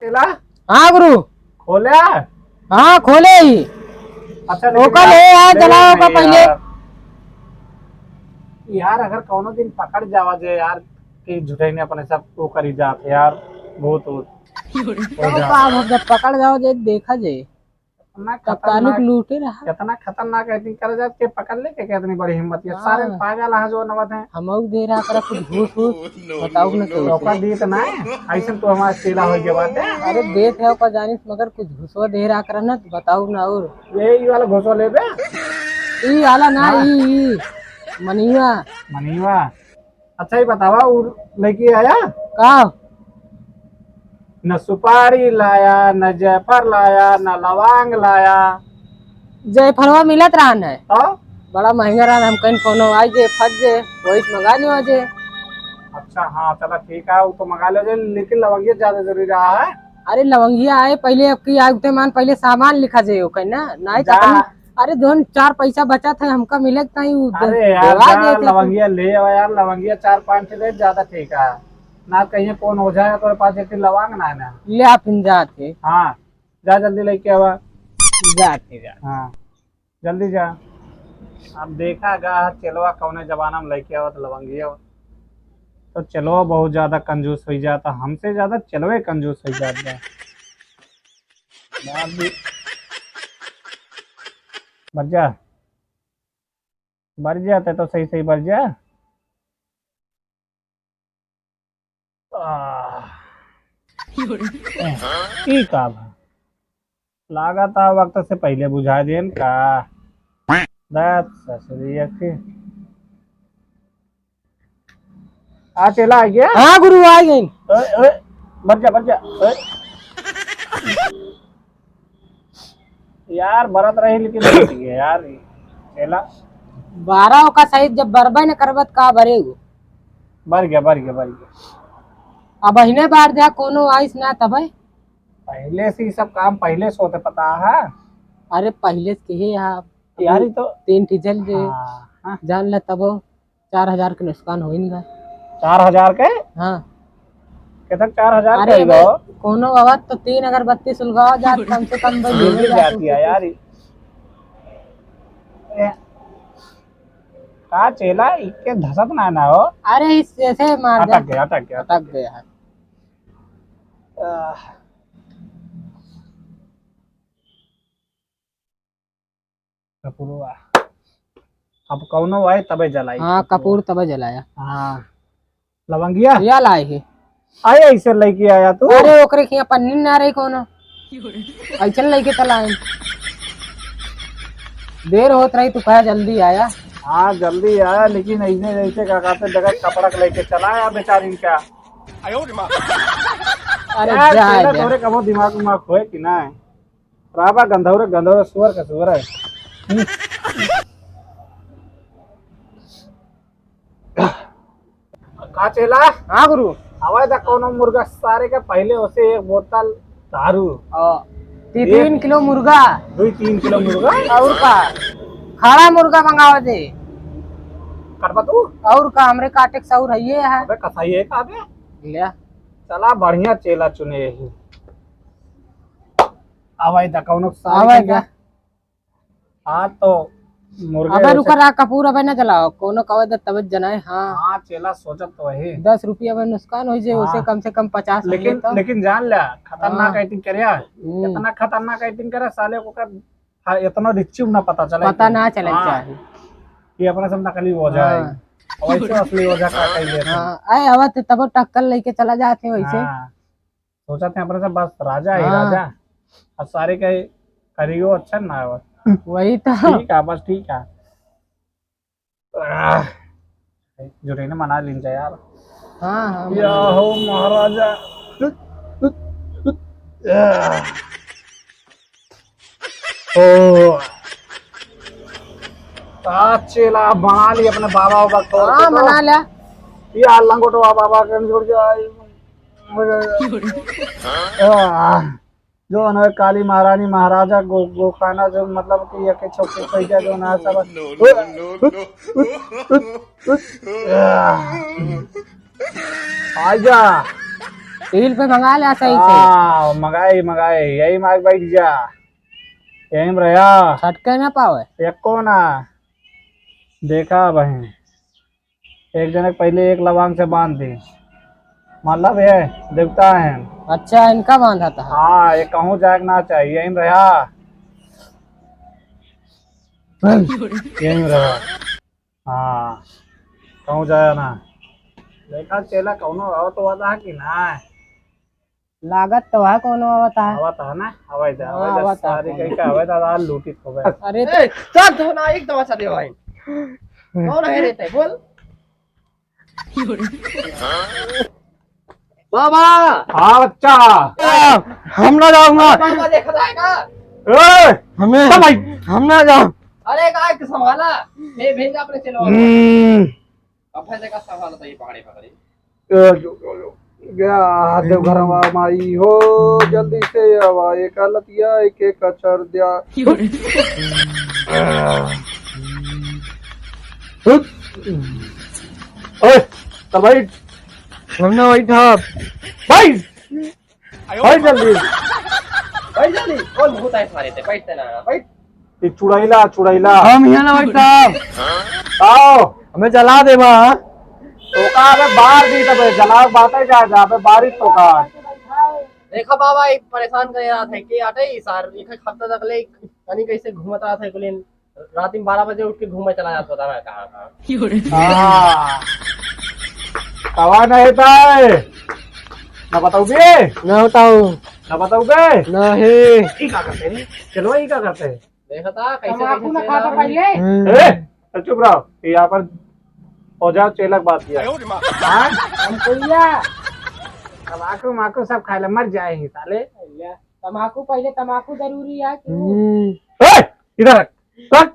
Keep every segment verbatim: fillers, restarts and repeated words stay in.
चला। हाँ गुरु। खोले? हाँ, खोले ही। अच्छा, लेकिन ओकर यार, ले यार, ले जलाओ नहीं का पहले। यार। यार, अगर कौनो दिन पकड़ जावा जे यार, कि झूठे ने अपने सब वो करी जात है यार, भूत वूत। हो तो जात। का, अब जब पकड़ जाओ जे, देखा जे। इतना तब कानून खतरनाक, लूटे रहा। कितना खतरनाक acting करे जात के पकड़ ले के, कितनी बड़ी हिम्मत है। हाँ। सारे पागल है जो नवत हैं। हमऊ दे रहा करा कुछ घूस वूस, बताओ ना कैसे। ओकर दी तो ना, ऐसन तो हमारा चेला हो गया बात है। अरे देत है ओकर जानिस, मगर कुछ घुसवा दे रहा करा ना, तो बताओ ना और। ये, ई वाला घुसवा लेबे? ई वाला ना, हाँ। ई, ई, मनीवा। मनीवा। अच्छा, ये बतावा, उ लेके आया? का? न सुपारी लाया, न जायफल लाया, न लवांग लाया। जायफलवा मिलत रहन है। तो? बड़ा महंगा रहन, हम कहीं कोनो आई जे, फंस जे, वही से मंगा लियो जे। अच्छा, हाँ, चला ठीक है, वो तो मंगा लियो जे, लेकिन लवंगिया ज्यादा जरूरी रहा है। अरे लवंगिया आए, पहले अब की आगते मान, पहले सामान लिखा जे, ओके ना, नहीं तो जा। अपन अरे, जौन चार पैसा बचत है, हमका मिले के ताई उ दे-, अरे यार, देवा जा, देते तू। लवंगिया ले आवा यार, लवंगिया चार पाँच ठे दे, ज्यादा ठीक है। ना कहीं कौन ओझा है तोरे पास, एक ठे लवांग ना है ना। ले आ, फिर जाते। हाँ, जा जल्दी लेके आवा। जाते जा। हाँ, जल्दी जा। अब देखा गा, चेलवा कौने जमाना में लेके आवा तो लवंगिया। तो चेलवा बहुत ज्यादा कंजूस हो जाता, हमसे ज्यादा चेलवे कंजूस हो जाता। बाप रे। बढ़ जा, बढ़ जा, ते तो सही सही बढ़ जा। आह। ई का बा? लागत आ वक्त से पहले बुझा देन का। दस ससुरिया के। आ चेला आ गया? हाँ गुरु, आ गए। ओए, ओए, मर जा, मर जा। ओए। यार, बरत रही, लेकिन बरत गया यार, चेला। बारह का सहित जब बरबे न करबत का बरे हो? बर गया, बर गया, बर गया। अब अहिने बार जा कोनो आइस ना तबे। पहले से ही सब काम पहले से होते, पता है? अरे, पहले से कहे आप। यार, ई तो तीन ठे जल जे। हाँ, हाँ। जान ले तबो। चार हजार के नुकसान होइन बा। चार हजार के? हाँ। केतक चार हजार अरे के बा? भाई, कोनो बाबत तो तीन अगरबत्ती सुलगावा जात, कम से कम भाई मिल मिल जाती है यार। ए, का चेला, इके धसत ना ना हो। अरे, इस ऐसे मार दे। अटक गया, अटक गया, अटक गया। आह। कपूरवा। अब कौनो आए तबे जलाई हाँ, कपूरवा। कपूर तबे जलाया। हाँ। लवंगिया? या लाए है। आए ऐसे लेके आया तू? अरे, ओकरे खिया पन्नी ना रही कोनो। ऐसे लेके चला आए। देर होत रही, तू कहा जल्दी आया। हाँ, जल्दी आया, लेकिन ऐसे जैसे का कहते, बगैर कपड़ा के लेके चला आया बेचारी का। अरे, यार, जा, तेरा जा। तोरे कबो दिमाग उमाग होए कि ना? राबा गंधौरे, गंधौरे सुअर का सुअर है। हम्म। का चेला? हाँ गुरु। आवाज दा कौनो मुर्गा सारे का पहले उसे एक बोतल दारू। हाँ। ती-, एक तीन किलो मुर्गा। दुई तीन किलो मुर्गा। और का? खड़ा मुर्गा मंगावा दे। कटबा तू? और का, हमरे काटे के सौर है ये है। अबे कसाई है का बे? ले। चला बढ़िया चेला चुने ही। आवाज दा कौनो सारे आवाज का दा। हाँ, तो मुर्गे अबे वैसे रुका रहा, कपूर अबे न जलाओ, कोनो कवे दे तबे जनाए, हाँ। हाँ, चेला सोचत तो वही। दस रुपया में नुकसान हो जाए, हाँ। उसे कम से कम पचास हो लेकिन, जाए तो। लेकिन जान ल्या, खतरनाक हाँ। Acting करे यार। हम्म। इतना खतरनाक acting करे साले को कर, हाँ, इतना रिच्ची ना पता चले पता कि ना चले हाँ, चाहे। कि अपने सब नकली ओझा है। हाँ। और वैसे असली ओझा का कह लेते हैं। हाँ, आए, अब तो तब टक्कर लेके चला जाते वैसे। हाँ। सोचा थे अपने से बस राजा ही हाँ। राजा। अब सारे के करियो अच्छा ना आवा। वही तो। ठीक है, बस ठीक है। आह, जुरे ने मना लीन जा यार। हाँ, हाँ, या मना हो महाराजा। आह। ओ। आ, चेला बना ली अपने बाबा बाबा को। हाँ, तो मना लिया। या लंगोटवा बाबा के जोड़ के आई। आ, जो हमारे काली महारानी महाराजा गो-, गोखाना जो मतलब कि एक छोटे पैसा जो ना सब। आजा। रील पे मंगा ले सही से। हाँ, मंगाई, मंगाई। यही मार बैठ जा। यही में रहा। छटके ना पावे। एको ना। देखा बहिन। एक जने के पहले एक लबांग से बांध दी। मतलब ये देवता है। अच्छा, इनका बांधा था। हाँ, ये कहूँ जाए के ना चाहिए। यही में रहा। यही में रहा। हाँ, कहूँ जाया ना। देखा चेला कौनो आवत वाला है कि ना? लागत तो है कौनो आवत है। आवत है ना? आवे दे, हाँ, आवे दे, आवत है सारी कौनो। कहीं का आवे दे, आज लूटी खोबे। अरे ए, चल तू ना, एक तमाचा दे भाई। कौन है रे ते? बोल। बाबा! हाँ बच्चा। हम ना जाऊंगा। बाबा देखा जाएगा। ए! हमें चल भाई। हम ना जाओ। अरे काय के संभाला? ये भेज अपने चलो। हम्म। अब है देखा संभाला तो ये पकड़े पकड़े। ए, जो, जो, जो। गया देवघरवा माई हो, जल्दी से आवा, एक लतिया, एक एक कचर द्या। ओए, तो बैठ। हम ना बैठा। बैठ। बैठ जल्दी। बैठ जल्दी। कौन भूत है सारे ते? बैठते ना, बैठ। ये चुड़ैला, चुड़ैला। हम यहाँ ना बैठा। आओ। हमें जला देबा। तो का अबे बार दी तबे, जलाओ बातें जा, जा, अबे बारी तो का। देखा बाबा, एक परेशान करे रहा था कि आटे ही सार, एक हफ्ता तक ले, यानी कैसे घूमत रहा था, लेकिन रात में बारह बजे उठ के घूमे चला जाता था ना, कहाँ, कहाँ। हाँ। कवा नहीं था। ना बताओ बे। ना बताओ। ना बताओ बे। ना है। ई का करते रे? चलो, ई का करते हैं? देखा था, कैसे, तमाकू कैसे ना चेला खाता है। पहले। हम्म। ए, चल चुप रहो। ये यहाँ पर औजार चेलक बात किया। हाँ? हम कोइया। तमाकू माकू सब खाए ला, मर जाएंगे साले। तमाकू पहले, तमाकू जरूरी है कि हम्म। ए, इधर रख, रख।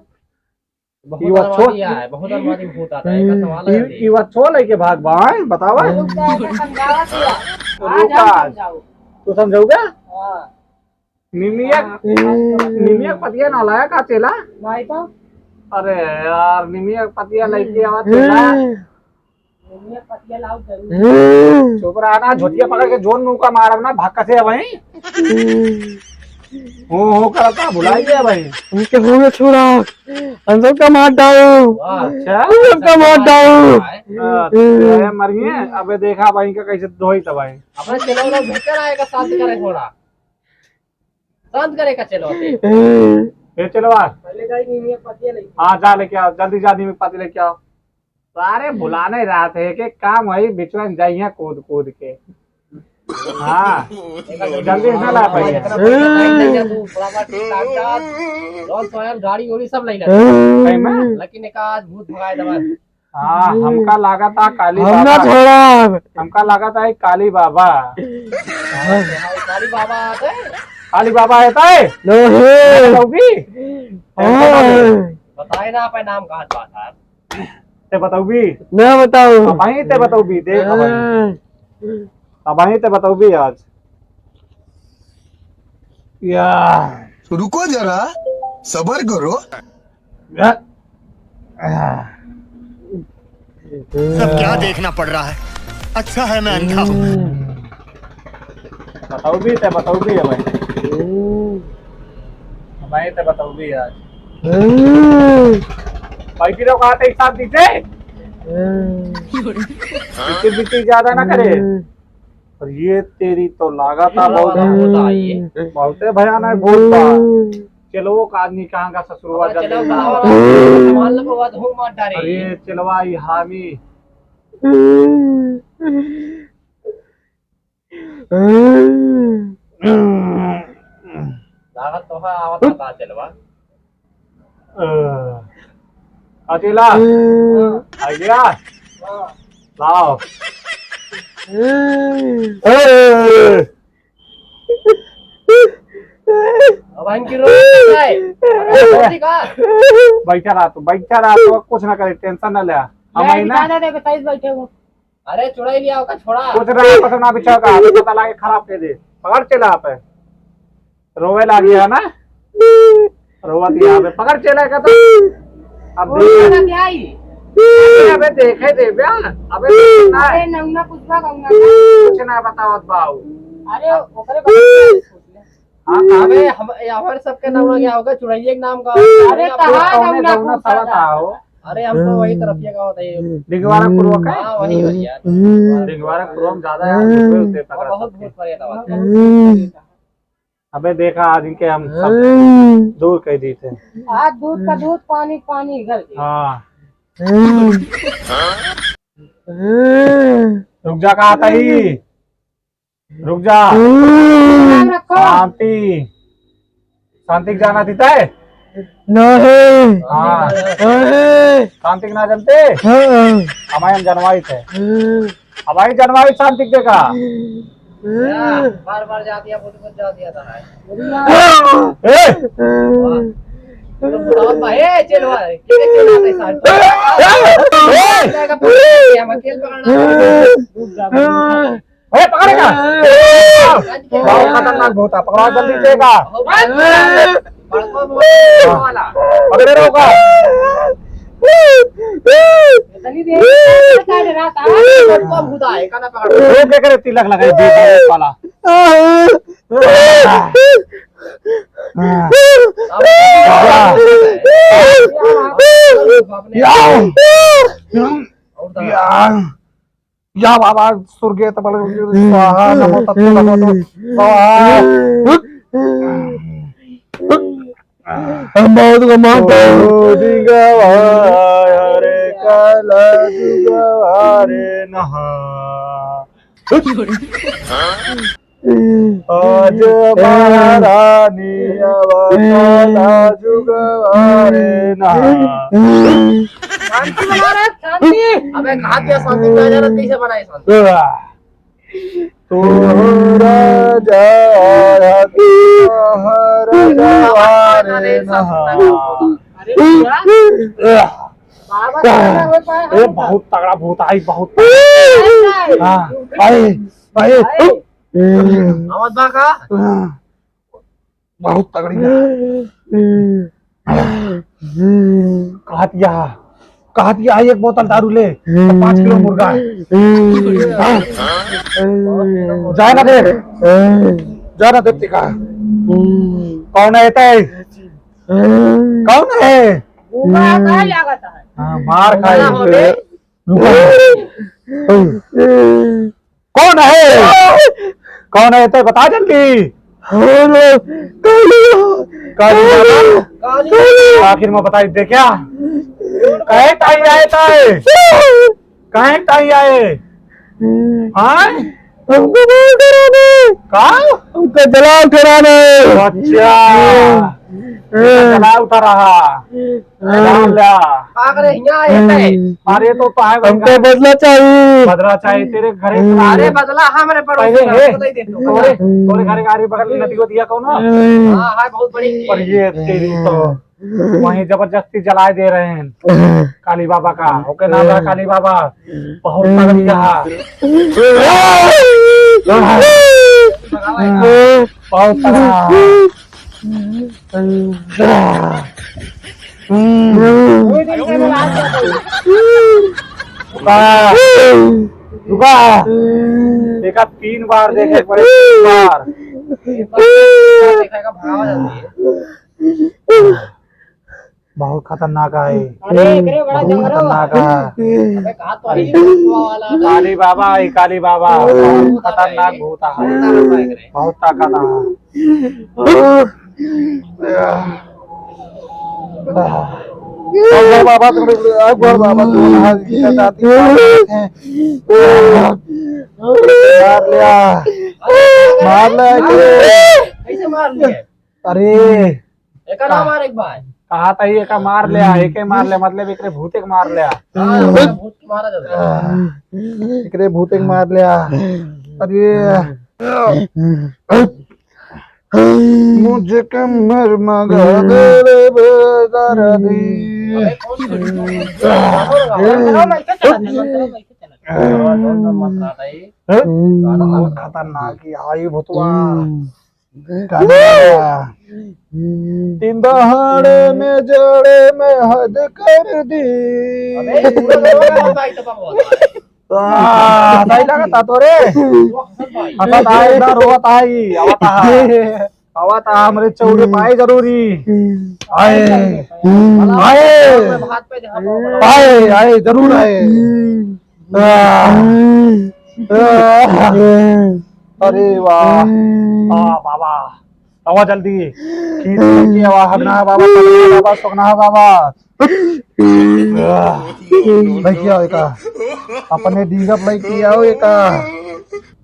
बहुत ये बात छोड़। आदमी है, बहुत आदमी भूत आता है, इसका सवाल है ये, अभी। ये बात छोड़ लेके भाग बा, हैं? बतावा। रुक जा, इसे समझावा तू। तो आज रुक हम आज। समझाऊ। तू समझाऊगा? हाँ। निमिया, हाँ। निमिया पतिया ना लाया का चेला? नहीं तो। अरे यार, निमिया पतिया लेके आवा चेला। निमिया पतिया लाओ जरूर। चुप रहा ना, झोटिया पकड़ के जोन मुंह का मारब ना, भक्का से वहीं। हो, हो करता, भुलाई गया भाई। हमके हुए छोड़ा, हम सबका मार डालो। वाह, अच्छा। हम सबका मार डालो। अच्छा, मरिए, अबे देखा भाई का कैसे धोई तब भाई। अपने चेला लोग बेहतर आएगा, शांत करे थोड़ा। शांत करे का चेला होते। ए चेलवा। पहले जाई नीम के पतिया लेके। हाँ, जा लेके आओ, जल्दी जा, नीम के पतिया लेके आओ। सारे भुलाने रहते हैं कि काम वही बिचवन जाइए कूद कूद के। हाँ, जल्दी से ना ला पाइए। तू फटाफट कागजात, और सोयल गाड़ी उड़ी सब ले ले। सही में? लेकिन एक आज भूत भगाए दवा। हाँ, हमका लागत है काली हम ना बाबा। छोड़ब। हमका लागत है काली बाबा। काली बाबा आते? काली बाबा आते? नो हे। बताओगी? हाँ। बताए ना, अपने नाम कहाँ बात है? ते बताओगी? ना बताओ। अबहीं ते बताओगी, देख अबहीं। हाँ। अबहीं ते बताओगी आज। या। रुको जरा, सबर करो। या। सब क्या देखना पड़ रहा है? अच्छा है मैं अंधा हूँ। बताओगी ते बताओगी अबहीं। अबहीं ते बताओगी आज। बैठी रहो, कहा थे एक साथ पीछे। पीछे पीछे ज्यादा ना करे। और ये तेरी तो लागत है बहुत, बहुत भयानक भूत बा। चेलवो का आदमी कहाँ का ससुरवा जल्दी। चेलवा का आदमी सामान लगवा दो, मार डारे। अरे चेलवा ई हामी। लागत तो है, आवत है का चेलवा? अ, अकेला? आ गया? लाओ। ए! अब हम की रो है? बैठा रहा तू, बैठा रहा तू, कुछ ना करे, tension ना ले। हम आई ना। बैठे हो। अरे चुड़ैल लिया ओका छोड़ा। कुछ रहा, कुछ ना बिछा का, अभी पता लागे खराब कर दे। पकड़ चला आप। रोवे लागी है ना? रोवा दिया अबे। पकड़ चला का तो। अब देख। क्या आई? अरे, अबे देखे दे बे, अबे देखे ना। अरे, नौना कुछ बा, गौना का। कुछ ना बतावत बाऊ। अरे, ओकरे बारे में सोच ले। हाँ, हाँ। अबे, हम, हमारे सबके नौना क्या होगा? चुड़ैलिया के नाम का। अरे, कहाँ कौने नौना गौना कुछ साला बा? का हो? अरे, हम तो वही तरफ ये गाँव थे। डिगवारा कुरवा का? हाँ, वही, वही यार। डिगवारा कुरवा में ज्यादा यार, भूत होते हैं, हाँ, पकड़ा बहुत सकते हैं। भूत परेत आवा थे। अबे देखा, आज इनके हम सब दूर कर दी थे। आज दूध का दूध, पानी का पानी, घर के। हाँ। रुक जा, कहा था ही? रुक जा। नाम रखो। शांति। शांति के जाना थी तय? नहीं। हाँ। नहीं। शांति के ना जानते? हाँ। हमारे हम जनवाई थे। हाँ। हमारी जनवाई शांति के देखा। हाँ। बार बार जा दिया, बहुत कुछ जा दिया था। ए! वाह। तो बताओ भाई, ए, चलो भाई, क्या चला रहे साथ? ए! हम अकेले पकड़ना। ए, पकड़ेगा? बहुत खतरनाक भूत है, पकड़ो जल्दी से का। बड़का भूत वाला। पकड़े रहो का? इतनी देर से काट रहा था। बड़का भूत आए, का ना पकड़। वो क्या करे, तिलक लगाए, दे दे वाला। या। या बाबा, स्वर्गीय तपल स्वाहा, नमो तत्व, नमो तत्व, स्वाहा। हम बहुत को मानते हैं। ओ दिगवा रे काला जुगवा रे नहा। आज महारानी आवा काला जुगवा रे नहा। शांति बना रहे, शांति। अबे कहाँ दिया शांति, मैं जरा कैसे बनाए शांति? तोहरा जाया तोहरा जवारे नहा। अरे भैया, बाबा का ना हो पाए, ए, हम बहुत तगड़ा भूत आई, बहुत तगड़ा। हाँ, आई, आई। आवत बा का? हाँ। बहुत तगड़ी बा। कहत या, कहत या, एक बोतल दारू ले, तो पाँच किलो मुर्गा। जाए ना दे, जाए ना दे टिका। कौन है तय? कौन है? हाँ, मार खाए। रुका। कौन है? कौन है? तो बता जल्दी। काली बाबा। काली बाबा। आखिर में बताई दे क्या? कहे ताई आए ताई? कहे ताई आए? हाँ? हमको मार कराने। का? हमको जलाल कराने। अच्छा। जलाल उठा रहा। हाँ। ला। का करे हियाँ आए थे? अरे तो, तो है भाई, हमको बदला चाहिए। बदला चाहिए तेरे घरे। अरे बदला हमरे पड़ोसी पहले का, है। हमको नहीं दे तू। तोरे, तोरे घरे गाड़ी बगल की नदी को दिया कौन? हाँ, हाँ, बहुत बड़ी। पर ये तेरी तो वहीं जबरदस्ती जलाए दे रहे हैं काली बाबा का। ओके नाम है काली बाबा। बहुत तगड़ी कहा। बहुत तगड़ा। रुका। रुका। देखा, तीन बार देखे पड़े, तीन बार। बहुत खतरनाक है। अरे, एकरे बड़ा बहुत जंगल खतरनाक बा। है। अबे, कहाँ तो अरे, आई है, वाला? काली बाबा, ई काली बाबा, बहुत खतरनाक भूत है। बहुत ताकत है। अब घर बाबा तुम, अब घर बाबा तुम, हाँ, गीता दादी मार लिया, मार लिया। कैसे मार लिया? अरे, एका ना मार एक बार। कहा था ये, एका मार लिया, एके मार लिया, मतलब एकरे भूते के मार लिया। हाँ, भूत के मारा जाता है। एकरे भूते के मार लिया। अरे, मुझे कमर मगा दे रे बेदर्दी। अबे कौन से? बहुत खतरनाक है, आई भूतवा। काली बाबा। दहाड़े में जड़े में हद कर दी। अबे, पूरा गाना भाई तो बकवास है। आ, सही लगा था तो रे। हंसत आई, इधर रोवत आई, आवत आई। आवत आ, हमरे चौरे पाए जरूरी। आए, आए, भात पे जहाँ पाओ बना। आए, आए, जरूर आए। आ, आ, अरे वाह, आ, बाबा, आवा जल्दी। खींच लेके आवा, हगना बाबा, तगना बाबा, सुगना बाबा। आह, लइके आओ एका। अपने डींगप लइके आओ एका।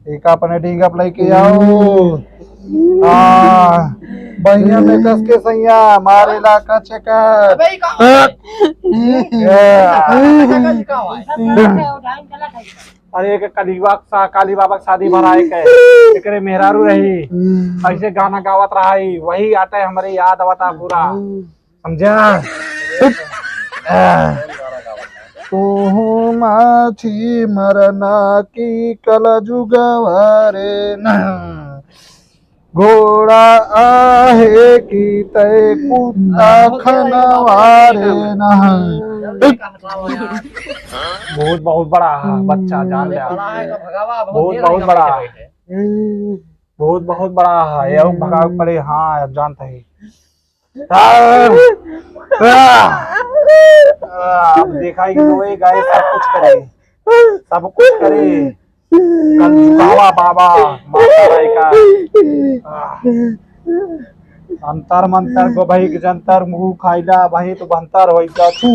एका अपने डींगप लइके आओ। हाँ, बहिया में कस के सैया, मारे ला कच कच। अबे, ई का? आह। ई का हुआ है? अरे, एक काली बाबा सा-, काली बाबा के शादी भराए के, एकरे मेहरारू रही, ऐसे गाना गावत रहा ही, वही आटे हमरे याद आवता पूरा। समझा? आ। तू माछी मरना की कलजुगवा रे ना। घोड़ा आहे की तय कुत्ता खनवा रे ना। बहुत, बहुत बड़ा है बच्चा, जान ले। बहुत, बहुत बड़ा है। बहुत, बहुत बड़ा है। ये भगावे पड़े, हाँ, अब जानते ही। आ, आ, आ, अब देखा ही तो ये गाय सब कुछ करे, सब कुछ करे। कल चुकावा बाबा, माता राय का। आ, अंतर मंतर को भाई के जंतर मुंह खाइला भाई तो भंतर होई जा तू।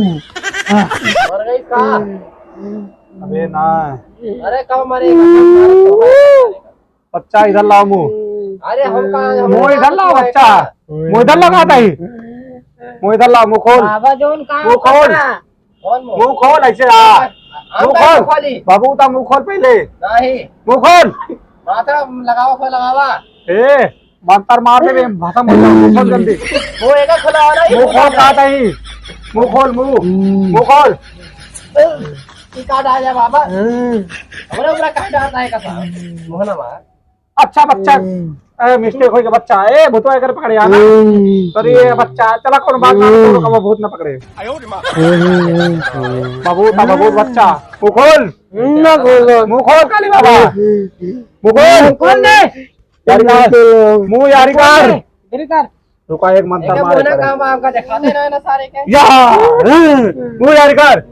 मर गई का? अबे ना। अरे कब मरेगा? बच्चा इधर लाओ मुंह। अरे हम कहाँ, हम मुंह इधर लाओ बच्चा। मुंह इधर लगाता ही। मुंह इधर लाओ, मुंह खोल। बाबा जोन कहाँ मुंह खोल। पकड़ा? कौन मुंह? मुंह खोल ऐसे आ। हम मुंह कैसे खोल। खोली? बाबू ता मुंह खोल पहले। नहीं। मुंह खोल। माथा लगावा, खोल लगावा। ए, मंतर मार देबे, भसम हो जाओ, मुंह खोल जल्दी। मुंह एका खुला वाला ही मुंह खोल, कहा ताही। मुंह खोल, मुंह। मुंह खोल। ई का डाल जा बाबा। हमरा ऊपर का डालता है कसा? मोहना मार। अच्छा बच्चा, ए, mistake होई के बच्चा, ए, भुतवा एकर पकड़े आना। अरे ये बच्चा, चला कौन बात ना, तो कब भूत ना पकड़े। बाबू, ता बाबू बच्चा, मुंह खोल। ना खोलो। मुंह खोल काली बाबा। मुंह खोल। खोल दे। यारी कर। मुंह यारी कर। रुका, एक मंतर मारे करे। काम आपका दिखाते ना, ना सारे के। या, हम्म, मुंह यारी कर।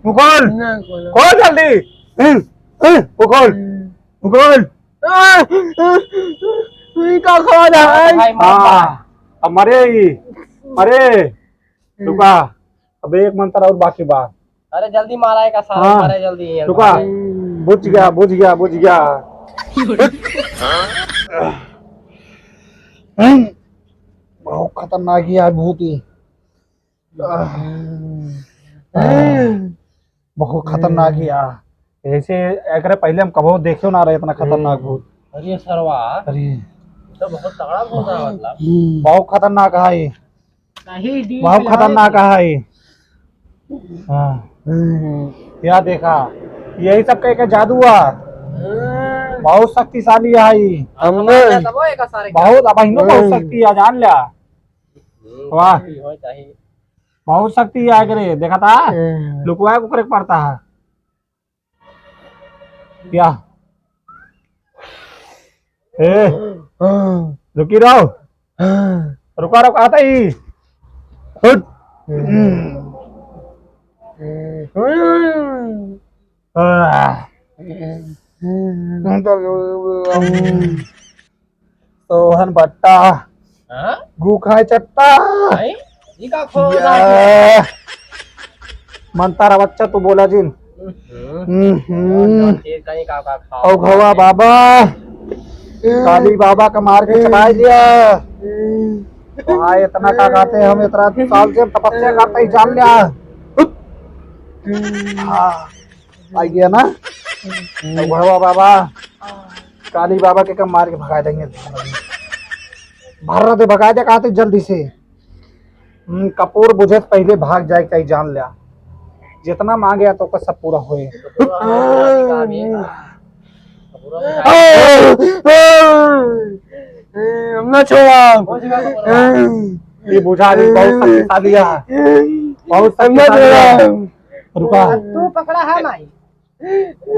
मुंह खोल। ना खोलो। खोल जल्दी। हम्म, हम्म, मुंह खोल। हम्म। मुंह खोल। आ, आ, आ, ई का खोल है? भाई, मत हाँ, अब मरे ही। मरे। हम्म। रुका, अब एक मंतर और बाकी बा। अरे जल्दी मारा है का सारे, हाँ। मारे जल्दी है। रुका, बुझ गया, बुझ गया, बुझ गया। बहुत खतरनाक ही है भूत ही। बहुत खतरनाक ही है। ऐसे एकरे पहले हम कबो देखे ना रहे इतना खतरनाक भूत। अरे सरवा, अरे। तो बहुत तगड़ा भूत है मतलब। बहुत खतरनाक है। बहुत खतरनाक है। हाँ। हम्म। या देखा, यही सब कह के जादू आ। हम्म। बहुत शक्तिशाली है ई। हमने तब वो एक सारे बहुत, अब इनको बहुत हम्म। शक्ति है, जान लिया। हम्म, वाह। शक्ति होए चाहिए। बहुत शक्ति है एकरे, देखा था? हम्म। लुकवा को करे पड़ता है। क्या? ए, हाँ। रुकी रहो। हाँ। रुका, रुका, आता ही। हट। हम्म। हम्म। आह। हम्म। सोहन बट्टा। हाँ? गू खाए चट्टा। भाई, ई का खो या। मंतारा बच्चा तू बोला जिन। हम्म। हम्म। और कहीं का, का खाओ। औ घवा बाबा। काली बाबा का मार के चबाई दिया। तो हाँ, इतना का कहते हैं, हम इतना साल से तपस्या करते ही जान लिया। हाँ। आ गया ना? हम्म। तो भड़वा बाबा, काली बाबा के कम मार के भगा देंगे। भर दे, भगा दे, कहते जल्दी से। हम्म, कपूर बुझे से पहले भाग जाए, कहीं जान लिया। जितना मांगे तो ओकर सब पूरा होए। हम ना छोड़ा। ये बुझा भी बहुत शक्तिशाली है, बहुत शक्तिशाली है। रुका। तू पकड़ा है माई।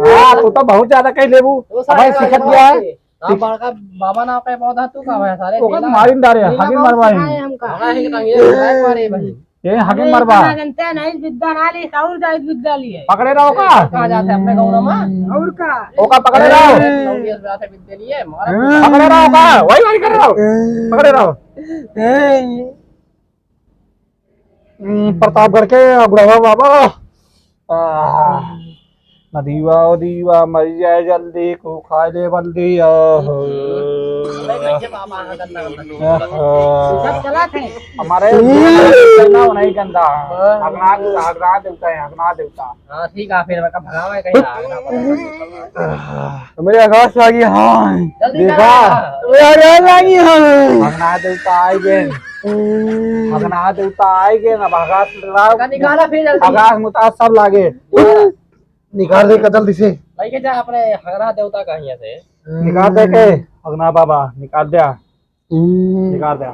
हाँ, तू तो बहुत ज्यादा कह लेबू। अबे सीखत गया है। हाँ, बड़का बाबा नाम का पौधा तू का है सारे ओकर तेला। मारिन डारे, तेला हगिन बहुत मरवाई। सिखाए हमका। हाँ, ही रंगे, मारे भाई। ये हगिन अरे, मरवा। इतना जनते नहीं, विद्या ना ली, और जाए विद्या लिए। पकड़े रहो का? कहाँ जाते अपने गाँव में? और का? ओका पकड़े रहो। अरे, लौंडिया से जाते विद्या लिए, मारा हाँ। पकड़े रहो का? वही, वही करे रहो। पकड़े रहो। हम्म, प्रतापगढ़ के बुढ़वा बाबा। आह, नदीवा ओ दीवा मर जाए जल्दी, को खा ले बल्दी। आह। नहीं, नहीं, ये बाबा आ गंदा, गंदा। आह। सब चला थे। हमारे ना नहीं गंदा। हाँ। हगना, हगना देवता है, हगना देवता। हाँ, ठीक है, फिर मैं कब भगावे कहीं ना, ना पता। मेरे आकाश लागी, हाँ। जल्दी देखा? करा। मेरे आकाश लागी, हाँ। हगना देवता आए गए। हम्म। हगना देवता आए गए ना, भगास लाओ। का निकाला फिर जल्दी। भगास मुतास सब लागे। निकाल। निकाल दे का जल्दी से। लेके जा अपने हगना देवता का यहाँ से। निकाल दे के, हगना बाबा, निकाल दे। हम्म। निकाल दे।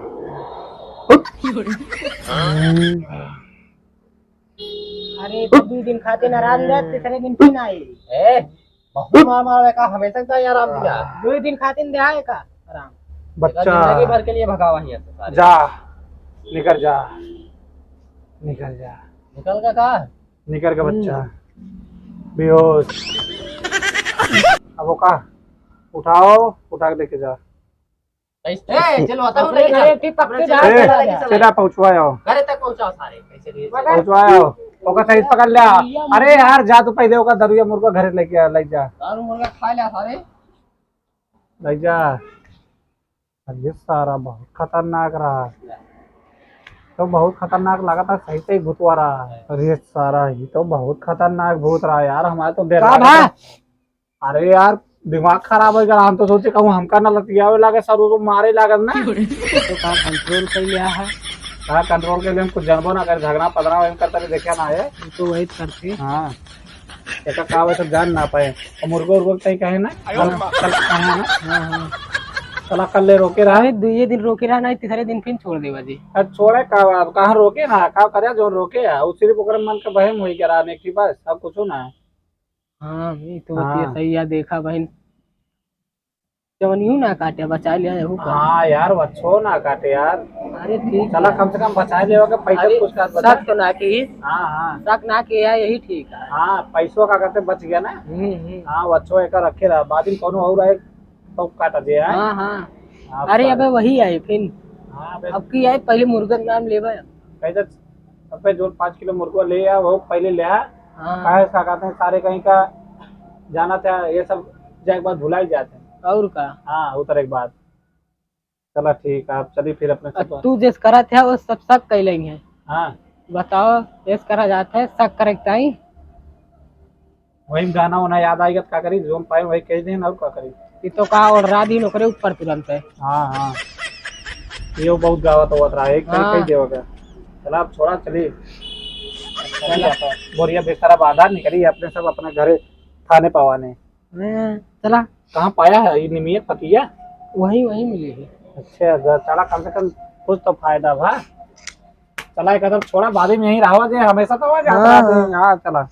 अरे, तो दो दिन खातिर आराम दे, तीसरे दिन फिर आए। ए, बहुत मार मार का हमेशा का यार आराम दिया। दो दिन खातिर दे आए का आराम। बच्चा। जिंदगी भर के लिए भगावा ही है सारे। जा, निकल जा, निकल जा। निकल का का? निकल का बच्चा। हम्म। बेहोश। अब वो का? उठाओ, उठा के लेके जा। ए, चलो, आता हूँ, अपने लेके घरे जाओ। की पक्की अपने दाल घरे चला चला जाओ। जाओ। सीधा पहुँचवाओ। घरे तक पहुँचाओ सारे, कैसे भी। पहुँचवाओ। ओकर सही पकड़ लिया। अरे यार, जा तू पहले ओकर दरुआ मुर्गा घरे लेके आ, ले जा। दारू मुर्गा खा लिया सारे। ले जा। अरे सारा बहुत खतरनाक रहा। तो बहुत खतरनाक लगा था, सही सही भूतवा रहा। अरे सारा, ये तो बहुत खतरनाक भूत रहा यार, हमारे तो डर का लगा भा? था। अरे यार, दिमाग खराब हो गया। हम तो सोचे कहूँ हमका ना लतियावे लागे, सर वो मारे लागत ना। तो का कंट्रोल कर लिया है? का कंट्रोल कर लिया, हम कुछ जानबो ना करे, झगड़ा पदरा वही करता रहे, देखा ना है। हम तो वही करते। हाँ, एक का वैसे जान ना पाए। और मुर्गो उर्गो कहीं कहे ना, कल, कल कहे ना। हाँ, हाँ। चला कल ले रोके रहा। अरे, दुइये दिन रोके रहा, नहीं, तीसरे दिन फिर छोड़ देवा जी। अब छोड़े का, अब कहाँ रोके ना, का करे जो रोके है, वो सिर्फ ओकरे मन के बहम होई करा ने की बस, अब कुछ ना है। हाँ, ये तो हाँ। बतिया सही है, देखा बहिन, जवन यूं ना काटे, बचा लिया यहू का। हाँ यार, वो अच्छो ना काटे यार। अरे ठीक चला, है। कम से कम बचा लिया होगा, पैसा अरे, कुछ का बचा। शक तो ना की। हाँ, हाँ। शक ना किया, यही ठीक है। हाँ, पैसों का करते बच गया ना। हम्म, हम्म। हाँ, वो अच्छो एक रखे रहा, बाद में कोनो और आए तो काटा दे, हाँ? हाँ, हाँ। हाँ, अरे, बता। अबे वही आए फिर। हाँ, अबे। अब की आए, पहले मुर्गा के नाम लेबे। कैसे अबे जो पाँच किलो मुर्गा ले आ, वो पहले ले आ। हाँ। काहे का कहते हैं, सारे कहीं का जाना था, ये सब जाए के बाद भुला ही जाते हैं। और का? हाँ, उतर एक बात। चला ठीक है, आप चली फिर अपने अब सब। तू जैस करत है, वो सब शक कैलेंगे। हाँ। बताओ, जैस करा जात है, शक करे के ताई। वही में गाना वाना याद आएगा तो का करी, जोन पाए वही कह देन और का करी। ये तो कहा और रात दिन ओकरे ऊपर तुरंत है। हाँ, हाँ। ये बहुत गावत होवत रहा है, एक तरह हाँ। कह देवा का। चला अब छोड़ा, चली। चला। बोरिया बिस्तरा बांधा, निकली अपने सब अपने घरे थाने पावाने। हाँ, चला। कहाँ पाया है ये निमिया पतिया? वहीं, वहीं मिली है। अच्छा, जा, चला, कम से कम कुछ तो फायदा भा। चला, एक कदम छोड़ा, बाद में यहीं रहा जे, हमेशा तो आ जाता हाँ, है। हाँ, चला।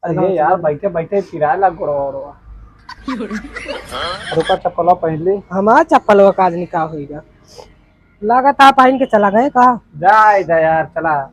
अरे यार, बैठे बैठे पिराए लाग गोड़वा ओड़वा। रुका, चप्पलवा पहन ली। हमार चप्पलवा का आज निकाह होइगा। लागत आप पहन के चला गए का? जाए जा यार, चला।